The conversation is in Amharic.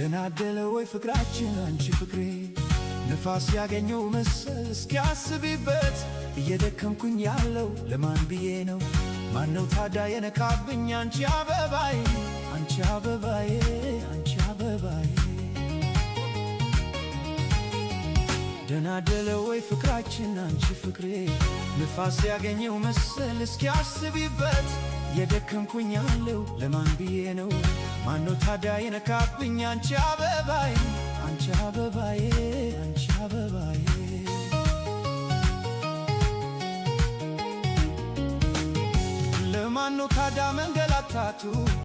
ደህና አደለ ወይ ፍቅራችን አንቺ ፍቅሬ? ንፋስ ያገኘው መሰል እስኪያስቢበት። እየደከምኩኝ ያለው ለማን ብዬ ነው? ማነው ታዲያ የነካብኝ? አንቺ አበባዬ፣ አንቺ አበባዬ፣ አንቺ አበባዬ። ደህና አደለ ወይ ፍቅራችን አንቺ ፍቅሬ? ንፋስ ያገኘው መሰል እስኪያስቢበት። የደከምኩኝ ያለው ለማን ብዬ ነው? ማነው ታዲያ የነካብኝ? አንቺ አበባዬ፣ አንቺ አበባዬ፣ አንቺ አበባዬ። ለማነው ታዲያ መንገላታቱ?